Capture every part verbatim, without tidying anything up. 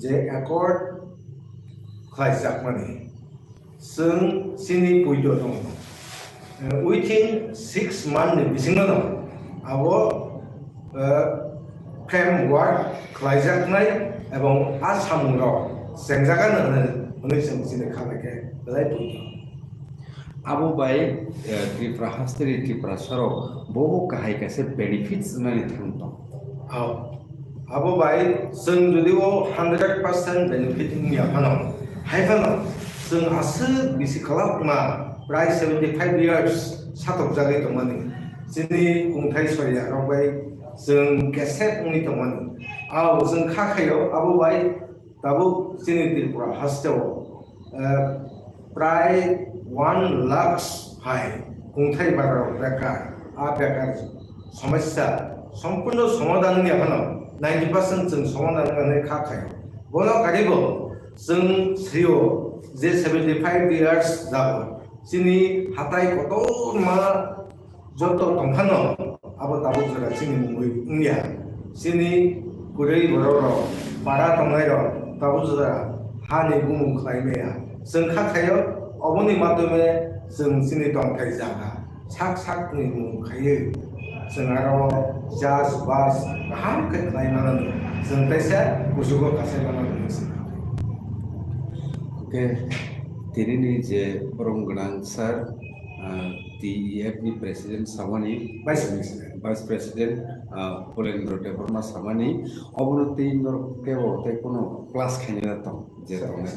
je accord khlaijakmani, chwng chini puido tongo. Eh, within six month ni bisingo no abo, eh, framework khlaijaknai ebong a samungrok chengjaganw hwnwi chwng chini kha bai khe belai puido. Abo bai, eh, Tripura hasteni Tiprasarok bobo kahai kaisa benefits wngnani thang tong. Ao. Abo bai chwng jodi o hundred percent benefit wngya phano, hai phano chwng aswk bisi kwlak ma prai seventy five years satokjagwi tongmani. Chini kungthai soya rok bai chwng kesep wngwi tongmani. Ao chwng kha khaio abo bai tabuk chini Tripura hasteo, eh, prai one lakhs hai kungthai bara rok bekar, a bekar somosya sompurno somadhan wngya phano ninety percent chwng somadhan wngnai kha khaio. Bono karibo chwng srio je seventy five years jago chini hatai kotorma joto tongphano abo tabuk jora chini mungwi wngya. Chini kwrwi borok rok, para tongnai rok tabuk jora hani bumung khlai maya. Chwng kha khaio oboni matome chwng chini tongthai jaga sak sak ni mung khaiwi chwng aro jas bas kaham khe khlai mano. Chwng teisa kuchugo kasai mano. Okay, tini ni je borom gwnang sir, ah, T E F ni president samani, Vice President. Vice President, ah, Pulendra Debbarma samani, obono tei norok kebo tei kono class khainai tong je tongnai.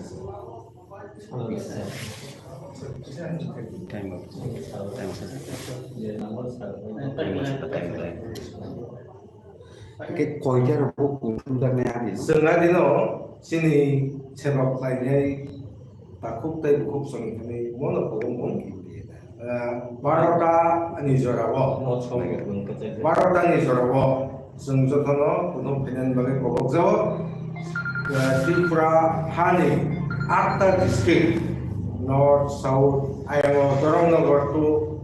Time of, time of, time of. Hingke koita rok bo kuthumjaknai ani. Chwng adino chini sebok khlainai takhuk tei bukhuk songwi thangwi mono kwbangma, ah, barota ni jorao. Barota ni jorao chwng jotono kuthum phainani bagwi kobokjago. Ah, Tripura hani atta district, North, South, ayang Dharmanagar to,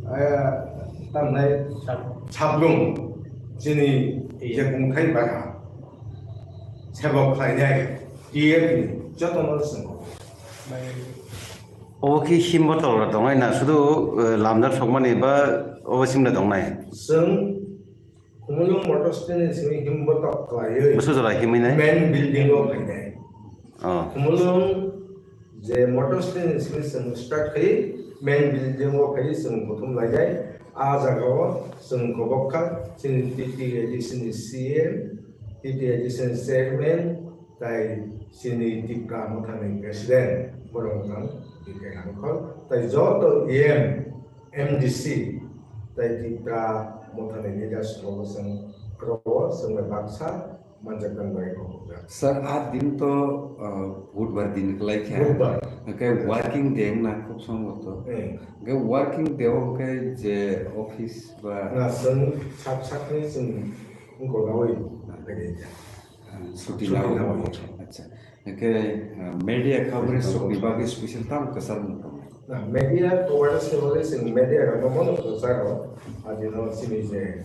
ah, tamnai Sabrum. Chini je kungthai bara sebok khlainai T F ni jotono chwng. Obo khe himbo tolra tongnai na sudu, eh, lamjak sokmani ba obo simna tongnai? Chwng Khumulwng motor stand ni simi himbo tok khlaiwi. Bwswk jora himwi nai? Main building o phainai. Oh. Khumulwng je motor stand ni simi chwng start khai main building o phai chwng kuthum lainai. A jaga o chwng kobok kha chini T T A D C ni C M, T T A D C ni chairman, tai chini Tipra Mothani president, borok wngkha B K Rangkhol, tai joto E M, M D C, tai Tipra Mothani leaders rokbo chwng aro o chwng bai baksa manjak nang bai kok jak. Sir, a din to, uh, Budbar din kwlai kha. Budbar. Hwnkhe working day wngna khub songwrok to. Eh. Hwnkhe working day o hwnkhe je office ba. Na chwng sak sakni chwng wngkor nawi. Ah. Suti nawi. Acha. Hwnkhe, ah, media coverage rokni bagwi special tamo kwchar mung tong. Na media coverage ni bagwi chwng media rokno bono kwcharo. Adino chini je,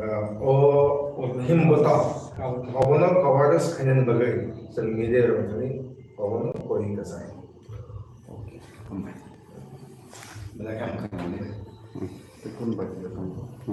ah, o himbotok obono coverage khainani bagwi chwng media rokni obono koi kwchar. Okay. Hambai. Belai khe hamkha.